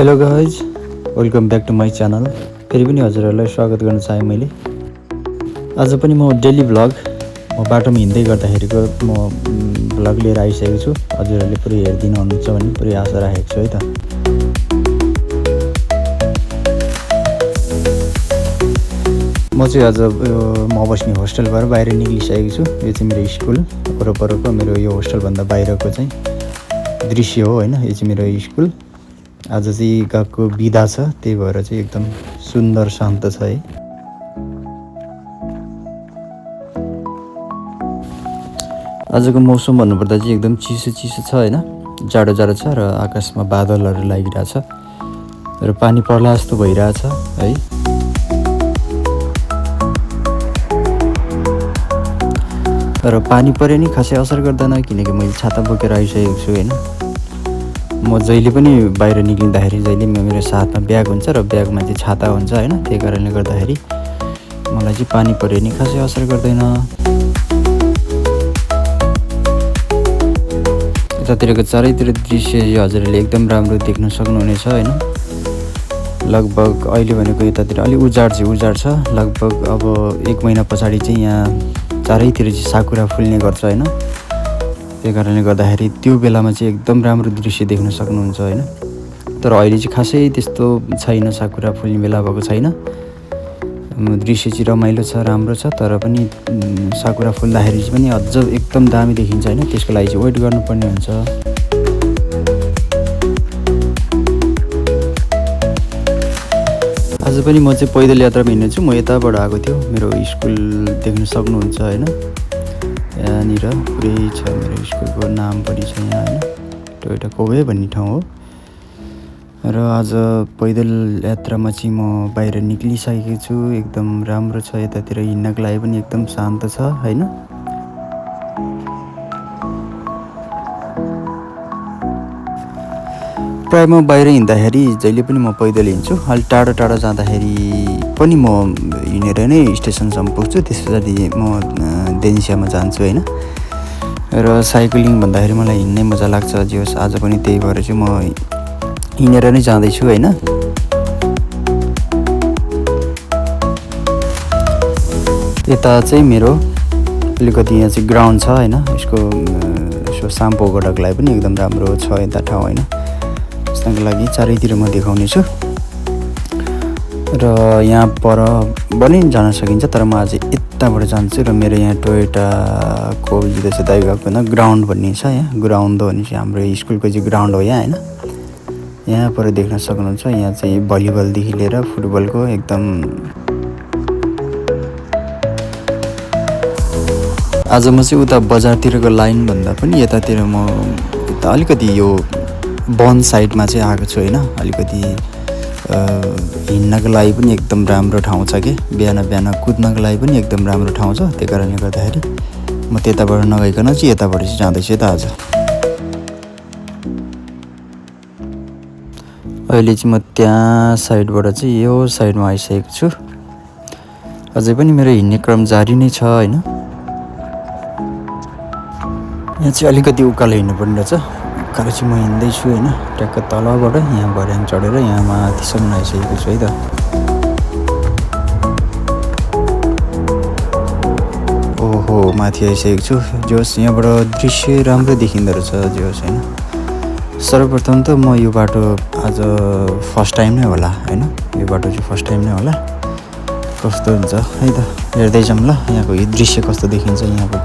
Hello guys, welcome back to my channel. फेरि पनि हजुरहरूलाई स्वागत गर्न चाहेँ मैले। आज पनि म डेली भ्लग म बाटोमा हिँड्दै गर्दाखेरिको म भ्लग लिएर आइसकेको छु। हजुरहरूले पुरै हेरिदिनु हुनुहुन्छ भन्ने पुरै आशा राखेको छु है त। म चाहिँ आज म बस्ने होस्टेलबाट बाहिर निक्लिसकेको छु। यो चाहिँ मेरो स्कुल वरपरको मेरो यो होस्टेलभन्दा बाहिरको चाहिँ दृश्य हो होइन। यो चाहिँ मेरो स्कुल। आज चाहिँ गएको बिदा छ, त्यही भएर चाहिँ एकदम सुन्दर शान्त छ है। आजको मौसम भन्नुपर्दा चाहिँ एकदम चिसो चिसो छ होइन, जाडो जाडो छ र आकाशमा बादलहरू लागिरहेछ र पानी पर्ला जस्तो भइरहेछ है। र पानी परे नि खासै असर गर्दैन, किनकि मैले छाता बोकेर आइसकेको छु होइन। म जहिले पनि बाहिर निक्लिँदाखेरि जहिले मेरो साथमा ब्याग हुन्छ र ब्यागमा चाहिँ छाता हुन्छ होइन। त्यही कारणले गर्दाखेरि मलाई चाहिँ पानी परे नि खासै असर गर्दैन। यतातिरको चारैतिर दृश्य हजुरहरूले एकदम राम्रो देख्न सक्नुहुनेछ होइन। लगभग अहिले भनेको यतातिर अलि उजाड छ। लगभग अब 1 महिना पछाडि चाहिँ यहाँ चारैतिर चाहिँ साकुरा फुल्ने गर्छ होइन। त्यही कारणले गर्दाखेरि त्यो बेलामा चाहिँ एकदम राम्रो दृश्य देख्न सक्नुहुन्छ होइन। तर अहिले चाहिँ खासै त्यस्तो छैन, साकुरा फुल्ने बेला भएको छैन। दृश्य चाहिँ रमाइलो छ, राम्रो छ, तर पनि साकुरा फुल्दाखेरि चाहिँ पनि अझ एकदम दामी देखिन्छ होइन। त्यसको लागि चाहिँ वेट गर्नुपर्ने हुन्छ। आज पनि म चाहिँ पैदल यात्रामा हिँड्नेछु। म यताबाट आएको थियो, मेरो स्कुल देख्न सक्नुहुन्छ होइन। यहाँनिर पुरै छ मेरो स्कुलको नाम पनि छ यहाँ होइन, टोयोटा कोवे भन्ने ठाउँ हो। र आज पैदल यात्रामा चाहिँ म बाहिर निक्लिसकेको छु। एकदम राम्रो छ, यतातिर हिँड्नको लागि पनि एकदम शान्त छ होइन। प्रायः म बाहिर हिँड्दाखेरि जहिले पनि म पैदल हिँड्छु। अलि टाढो टाढो जाँदाखेरि पनि म हिँडेर नै स्टेसनसम्म पुग्छु। त्यस पछाडि म देन्सियामा जान्छु होइन। र साइक्लिङ भन्दाखेरि मलाई हिँड्नै मजा लाग्छ। जे होस् आज पनि त्यही भएर चाहिँ म हिँडेर नै जाँदैछु होइन। यता चाहिँ मेरो अलिकति यहाँ चाहिँ ग्राउन्ड छ होइन। यसो साम्पो गडको लागि पनि एकदम राम्रो छ यता ठाउँ होइन। त्यसको लागि चारैतिर म देखाउने छु। र यहाँ पर पनि जान सकिन्छ, तर म आज यताबाट जान्छु। र मेरो यहाँ टोयोटाको जित्दैछ दाइगाको ग्राउन्ड भन्ने छ यहाँ। ग्राउन्ड हो भने चाहिँ हाम्रो स्कुलको चाहिँ ग्राउन्ड हो यहाँ होइन। यहाँ पर देख्न सक्नुहुन्छ। यहाँ चाहिँ भलिबलदेखि लिएर फुटबलको एकदम आज म चाहिँ उता बजारतिरको लाइनभन्दा पनि यतातिर म अलिकति यो वन साइडमा चाहिँ आएको छु होइन। अलिकति हिँड्नको लागि पनि एकदम राम्रो ठाउँ छ कि, बिहान बिहान कुद्नको लागि पनि एकदम राम्रो ठाउँ छ। त्यही कारणले गर्दाखेरि म त्यताबाट नगइकन चाहिँ यताबाट चाहिँ जाँदैछु त आज। अहिले चाहिँ म त्यहाँ साइडबाट चाहिँ यो साइडमा आइसकेको छु। अझै पनि मेरो हिँड्ने क्रम जारी नै छ होइन। यहाँ चाहिँ अलिकति उकालो हिँड्नुपर्ने रहेछ। उकालो चाहिँ म हिँड्दैछु होइन। ट्याक्क तलबाट यहाँ भर्याङ चढेर यहाँ माथिसम्म आइसकेको छु है त। ओहो, माथि आइसकेको छु। जे होस् यहाँबाट दृश्य राम्रो देखिँदो रहेछ। जे होस् होइन, सर्वप्रथम त म यो बाटो आज फर्स्ट टाइम नै होला होइन। यो बाटो चाहिँ फर्स्ट टाइम नै होला। कस्तो हुन्छ है त, हेर्दै जाऊँ ल यहाँको यो दृश्य कस्तो देखिन्छ यहाँको।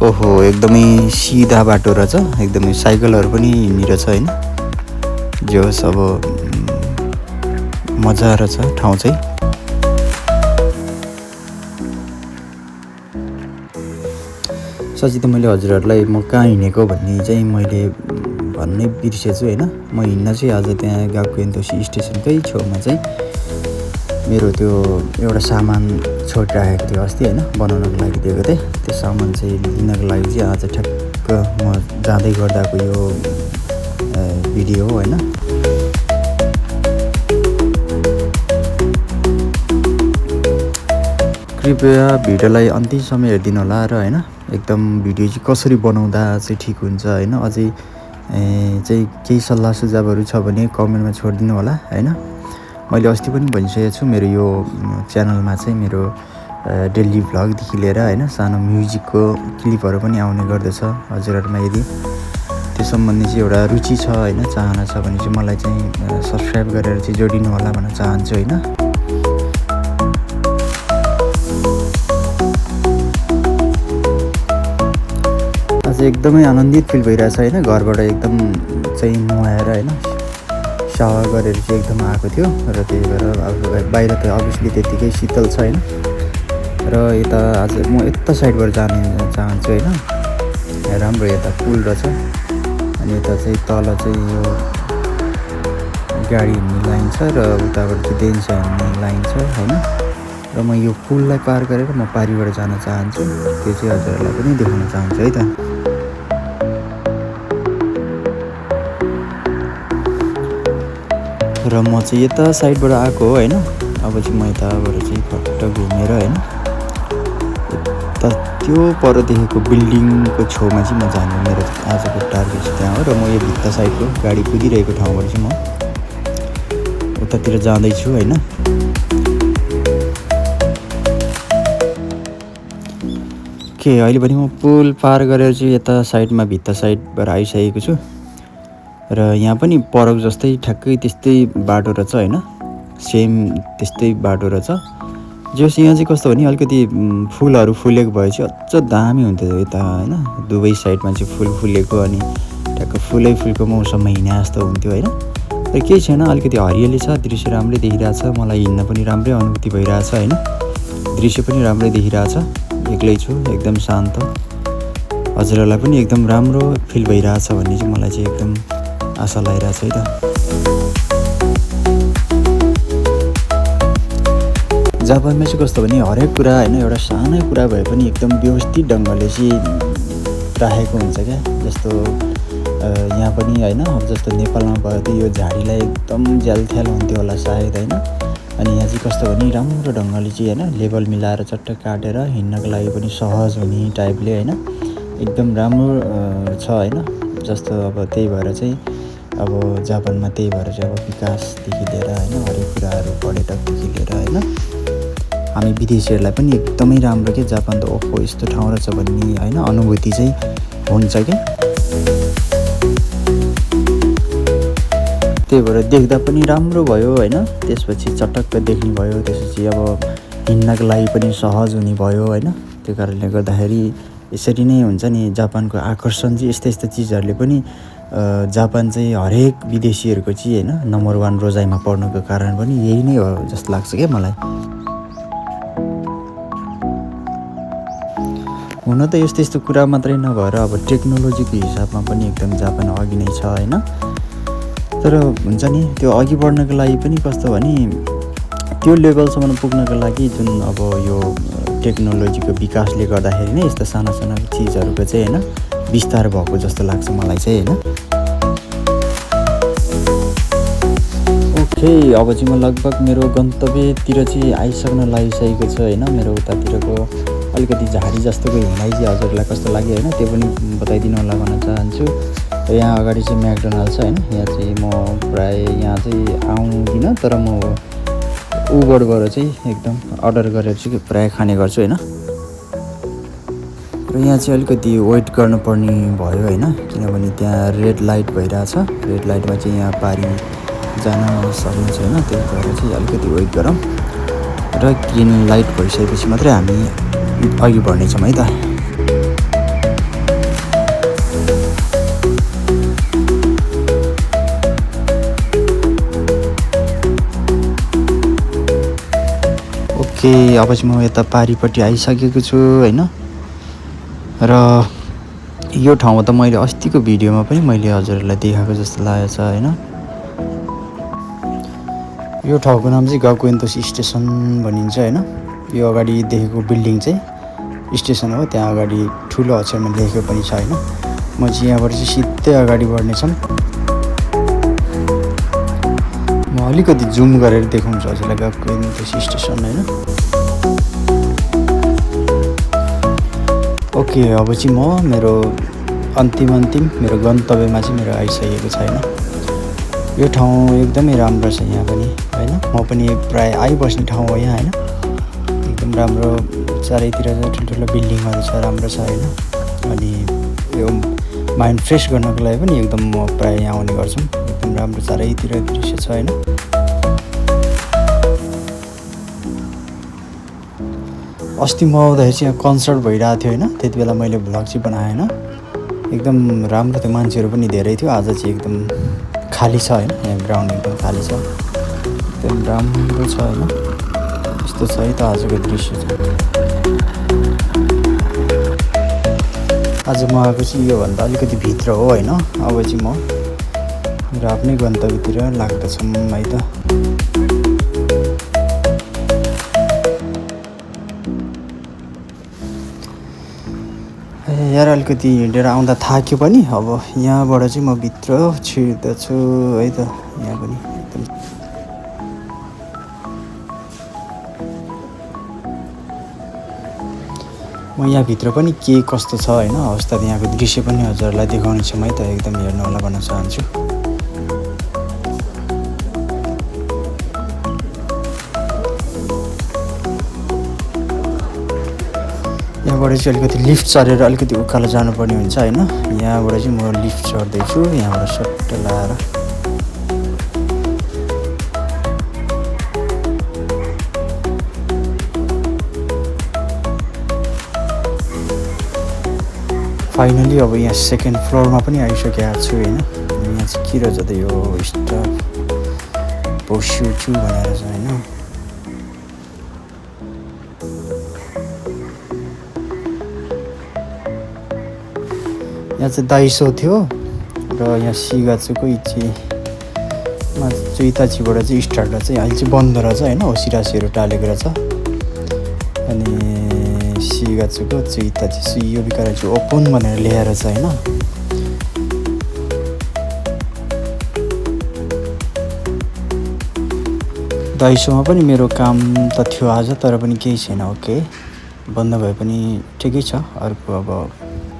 ओहो, एकदमै सिधा बाटो रहेछ। एकदमै साइकलहरू पनि हिँडिरहेछ होइन। जे होस् अब मजा रहेछ ठाउँ चाहिँ। साँच्चै त मैले हजुरहरूलाई म कहाँ हिँडेको भन्ने चाहिँ मैले भन्नै बिर्सेछु होइन। म हिँड्न चाहिँ आज त्यहाँ गएको एनतोसी स्टेसनकै छेउमा चाहिँ मेरो त्यो एउटा सामान छोडिराखेको थियो अस्ति होइन, बनाउनको लागि दिएको थिएँ। त्यो सामान चाहिँ लिनको लागि चाहिँ आज ठ्याक्क म जाँदै गर्दाको यो भिडियो हो होइन। कृपया भिडियोलाई अन्तिमसम्म हेरिदिनु होला र होइन। एकदम भिडियो चाहिँ कसरी बनाउँदा चाहिँ ठिक हुन्छ होइन। अझै चाहिँ केही सल्लाह सुझावहरू छ भने कमेन्टमा छोडिदिनु होला होइन। मैले अस्ति पनि भनिसकेको छु, मेरो यो च्यानलमा चाहिँ मेरो डेली भ्लगदेखि लिएर होइन सानो म्युजिकको क्लिपहरू पनि आउने गर्दछ। हजुरहरूमा यदि त्यो सम्बन्धी चाहिँ एउटा रुचि छ होइन, चाहना छ भने चाहिँ मलाई चाहिँ सब्सक्राइब गरेर चाहिँ जोडिनु होला भन्न चाहन्छु होइन। आज एकदमै आनन्दित फिल भइरहेछ होइन। घरबाट एकदम चाहिँ नुहाएर होइन सावर गरेर चाहिँ एकदम आएको थियो र त्यही भएर अब बाहिर त अभियसली त्यत्तिकै शीतल छ होइन। र यता आज म यता साइडबाट जान चाहन्छु होइन। राम्रो यता पुल रहेछ अनि यता चाहिँ तल चाहिँ यो गाडी हिँड्ने लाइन छ र उताबाट चाहिँ डेन्स हिँड्ने लाइन छ होइन। र म यो पुललाई पार गरेर म पारिबाट जान चाहन्छु, त्यो चाहिँ हजुरहरूलाई पनि देखाउन चाहन्छु है त। र म चाहिँ यता साइडबाट आएको हो होइन। अब चाहिँ म यताबाट चाहिँ फट्ट घुमेर होइन त्यो पर देखेको बिल्डिङको छेउमा चाहिँ म जानु, मेरो आजको टार्गेट चाहिँ त्यहाँ हो। र म यो भित्ता साइडको गाडी कुदिरहेको ठाउँबाट चाहिँ म उतातिर जाँदैछु होइन। अहिले पनि म पुल पार गरेर चाहिँ यता साइडमा भित्ता साइडबाट आइसकेको छु। र यहाँ पनि परक जस्तै ठ्याक्कै त्यस्तै बाटो रहेछ होइन, सेम त्यस्तै बाटो रहेछ। जस यहाँ चाहिँ कस्तो भने अलिकति फुलहरू फुलेको भए चाहिँ अझ दामी हुन्थ्यो यता होइन। दुवै साइडमा चाहिँ फुल फुलेको अनि ठ्याक्क फुलै फुलको मौसममा हिँडे जस्तो हुन्थ्यो होइन। तर केही छैन, अलिकति हरियाली छ, दृश्य राम्रै देखिरहेछ, मलाई हिँड्न पनि राम्रै अनुभूति भइरहेछ होइन। दृश्य पनि राम्रै देखिरहेछ, एक्लै छु एकदम शान्त। हजुरहरूलाई पनि एकदम राम्रो फिल भइरहेछ भन्ने चाहिँ मलाई चाहिँ एकदम आशा लागिरहेछ है त। जापानमा चाहिँ कस्तो भने हरेक कुरा होइन एउटा सानो कुरा भए पनि एकदम व्यवस्थित ढङ्गले चाहिँ राखेको हुन्छ क्या। जस्तो यहाँ पनि होइन, अब जस्तो नेपालमा भयो त यो झाडीलाई एकदम झ्यालथ्याल हुन्थ्यो होला सायद होइन। अनि यहाँ चाहिँ कस्तो भने राम्रो ढङ्गले चाहिँ होइन लेबल मिलाएर चट्ट काटेर हिँड्नको लागि पनि सहज हुने टाइपले होइन एकदम राम्रो छ होइन। जस्तो अब त्यही भएर चाहिँ अब जापानमा त्यही भएर चाहिँ अब विकासदेखि लिएर होइन हरेक कुराहरू पर्यटकदेखि लिएर होइन हामी विदेशीहरूलाई पनि एकदमै राम्रो के जापान त ओहो यस्तो ठाउँ रहेछ भन्ने होइन अनुभूति चाहिँ हुन्छ क्या। त्यही भएर देख्दा पनि राम्रो भयो होइन, त्यसपछि चटक्क देख्ने भयो, त्यसपछि अब हिँड्नको लागि पनि सहज हुने भयो होइन। त्यो कारणले गर्दाखेरि यसरी नै हुन्छ नि, जापानको आकर्षण चाहिँ यस्ता यस्ता चिजहरूले पनि जापान चाहिँ हरेक विदेशीहरूको चाहिँ होइन नम्बर 1 रोजाइमा पर्नुको कारण पनि यही नै हो जस्तो लाग्छ क्या मलाई। हुन त यस्तो यस्तो कुरा मात्रै नभएर अब टेक्नोलोजीको हिसाबमा पनि एकदम जापान अघि नै छ होइन। तर हुन्छ नि त्यो अघि बढ्नको लागि पनि कस्तो भने त्यो लेभलसम्म पुग्नको लागि जुन अब यो टेक्नोलोजीको विकासले गर्दाखेरि नै यस्तो साना साना चिजहरूको चाहिँ होइन विस्तार भएको जस्तो लाग्छ मलाई चाहिँ होइन। ओके, अब चाहिँ म लगभग मेरो गन्तव्यतिर चाहिँ आइसक्न लागिसकेको छु होइन। मेरो उतातिरको अलिकति झाडी जस्तोको हिँडाइ चाहिँ हजुरलाई कस्तो लाग्यो होइन त्यो पनि बताइदिनु होला भन्न चाहन्छु। यहाँ अगाडि चाहिँ म्याकडोनल्ड छ होइन, यहाँ चाहिँ म प्राय यहाँ चाहिँ आउँदिनँ तर म उबरबाट चाहिँ एकदम अर्डर गरेर चाहिँ प्राय खाने गर्छु होइन। र यहाँ चाहिँ अलिकति वेट गर्नुपर्ने भयो होइन, किनभने त्यहाँ रेड लाइट भइरहेछ। रेड लाइटमा चाहिँ यहाँ पारी जान सक्नु छैन, त्यही भएर चाहिँ अलिकति वेट गरौँ र ग्रिन लाइट भइसकेपछि मात्रै हामी अघि बढ्नेछौँ है त। ओके, अब चाहिँ म यता पारिपट्टि आइसकेको छु होइन। र यो ठाउँमा त मैले अस्तिको भिडियोमा पनि मैले हजुरहरूलाई देखाएको जस्तो लागेको छ होइन। यो ठाउँको नाम चाहिँ गाकुएन्टोस स्टेसन भनिन्छ होइन। यो अगाडि देखेको बिल्डिङ चाहिँ स्टेसन हो, त्यहाँ अगाडि ठुलो अक्षरमा लेखेको पनि छ होइन। म चाहिँ यहाँबाट चाहिँ सिधै अगाडि बढ्नेछौँ। म अलिकति जुम गरेर देखाउँछु हजुरलाई गाकुएन्टोस स्टेसन होइन। ओके, ओके, अब चाहिँ म मेरो अन्तिम मेरो गन्तव्यमा चाहिँ मेरो आइसकेको छ होइन। यो ठाउँ एकदमै राम्रो छ यहाँ पनि होइन। म पनि प्राय आइबस्ने ठाउँ हो यहाँ होइन। एकदम राम्रो, चारैतिर ठुल्ठुलो बिल्डिङहरू छ, राम्रो छ होइन। अनि यो माइन्ड फ्रेस गर्नको लागि पनि एकदम म प्राय यहाँ आउने गर्छु। एकदम राम्रो चारैतिर दृश्य छ होइन। अस्ति म आउँदाखेरि चाहिँ यहाँ कन्सर्ट भइरहेको थियो होइन। त्यति बेला मैले भ्लग चाहिँ बनाएँ होइन। एकदम राम्रो थियो, मान्छेहरू पनि धेरै थियो। आज चाहिँ एकदम खाली छ होइन, यहाँ ग्राउन्ड एकदम खाली छ, एकदम राम्रो छ होइन। यस्तो छ है त आजको दृश्य चाहिँ। आज म आएको चाहिँ योभन्दा अलिकति भित्र हो होइन। अब चाहिँ म मेरो आफ्नै गन्तव्यतिर लाग्दछौँ है त। यार अलिकति हिँडेर आउँदा थाक्यो पनि। अब यहाँबाट चाहिँ म भित्र छिर्दछु है त। यहाँ पनि एकदम म यहाँभित्र पनि के कस्तो छ होइन अवस्था, यहाँको दृश्य पनि हजुरहरूलाई देखाउने छु है त। एकदम हेर्नु होला भन्न चाहन्छु। यहाँबाट चाहिँ अलिकति लिफ्ट चढेर अलिकति उकालो जानुपर्ने हुन्छ होइन। यहाँबाट चाहिँ म लिफ्ट चढ्दैछु, यहाँबाट सट्ट लाएर। फाइनली अब यहाँ सेकेन्ड फ्लोरमा पनि आइसकेको छु होइन। यहाँ चाहिँ के रहेछ त यो स्टाफ पोस्यु भनेर छ होइन। यहाँ चाहिँ दाइसो थियो र यहाँ सिगाचुको इचीमा चुइताचीबाट चाहिँ स्टार्ट रहेछ। अहिले चाहिँ बन्द रहेछ होइन, होसिरासीहरू टालेको रहेछ। अनि सिगाचुको चुइताची सुइयो बिकाराचु ओपन भनेर ल्याएर छ होइन। दाइसोमा पनि मेरो काम त थियो आज, तर पनि केही छैन। ओके, बन्द भए पनि ठिकै छ।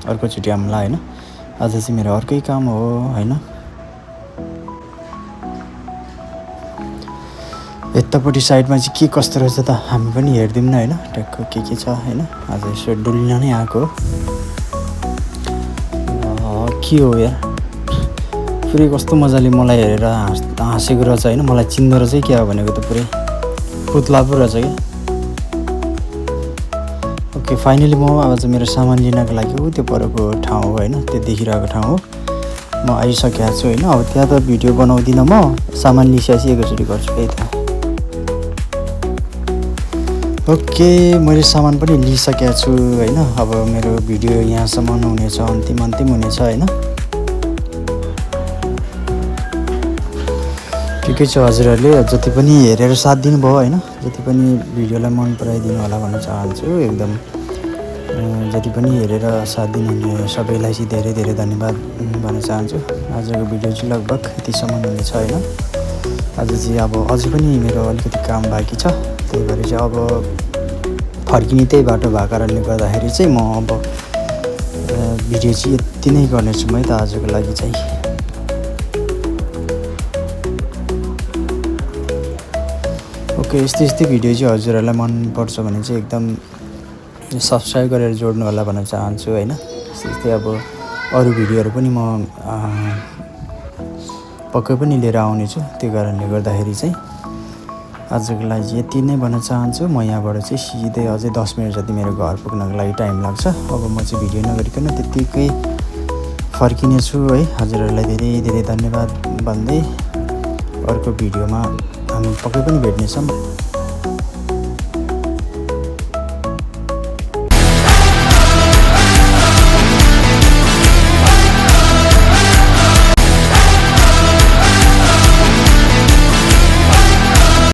अर्कोचोटि आउँला होइन। आज चाहिँ मेरो अर्कै काम हो होइन। यतापट्टि साइडमा चाहिँ के कस्तो रहेछ त हामी पनि हेरिदिउँ न होइन। ट्याक्क के छ होइन। आज यसो डुल्न नै आएको के हो यार। पुरै कस्तो मजाले मलाई हेरेर हाँसेको रहेछ होइन। मलाई चिन्दो रहेछ क्या हो भनेको त पुरै पुतला पो रहेछ क्या। ओके, फाइनली म आज मेरो सामान लिनको लागि हो त्यो परको ठाउँ हो होइन, त्यो देखिरहेको ठाउँ हो। म आइसकेको छु होइन। अब त्यहाँ त भिडियो बनाउँदिनँ म, सामान लिइसकेपछि एकैचोटि गर्छु है त। ओके, मैले सामान पनि लिइसकेको छु होइन। अब मेरो भिडियो यहाँसम्म हुनेछ, अन्तिम हुनेछ होइन। ठिकै छ, हजुरहरूले जति पनि हेरेर साथ दिनुभयो होइन, जति पनि भिडियोलाई मन पराइदिनु होला भन्न चाहन्छु। एकदम जति पनि हेरेर साथ दिनुहुने सबैलाई चाहिँ धेरै धेरै धन्यवाद भन्न चाहन्छु। आजको भिडियो चाहिँ लगभग यतिसम्म हुनेछ होइन। आज चाहिँ अब अझै पनि मेरो अलिकति काम बाँकी छ, त्यही भएर चाहिँ अब फर्किने त्यही बाटो भएको कारणले गर्दाखेरि चाहिँ म अब भिडियो चाहिँ यति नै गर्नेछु है त आजको लागि चाहिँ। ओके, यस्तै भिडियो चाहिँ हजुरहरूलाई मनपर्छ भने चाहिँ एकदम सब्सक्राइब गरेर जोड्नु होला भन्न चाहन्छु होइन। यस्तै अब अरू भिडियोहरू पनि म पक्कै पनि लिएर आउनेछु। त्यो कारणले गर्दाखेरि चाहिँ आजको लागि यति नै भन्न चाहन्छु। म यहाँबाट चाहिँ सिधै अझै 10 मिनट जति मेरो घर पुग्नको लागि टाइम लाग्छ। अब म चाहिँ भिडियो नगरिकन त्यत्तिकै फर्किनेछु है। हजुरहरूलाई धेरै धेरै धन्यवाद भन्दै अर्को भिडियोमा हामी पक्कै पनि भेट्नेछौँ।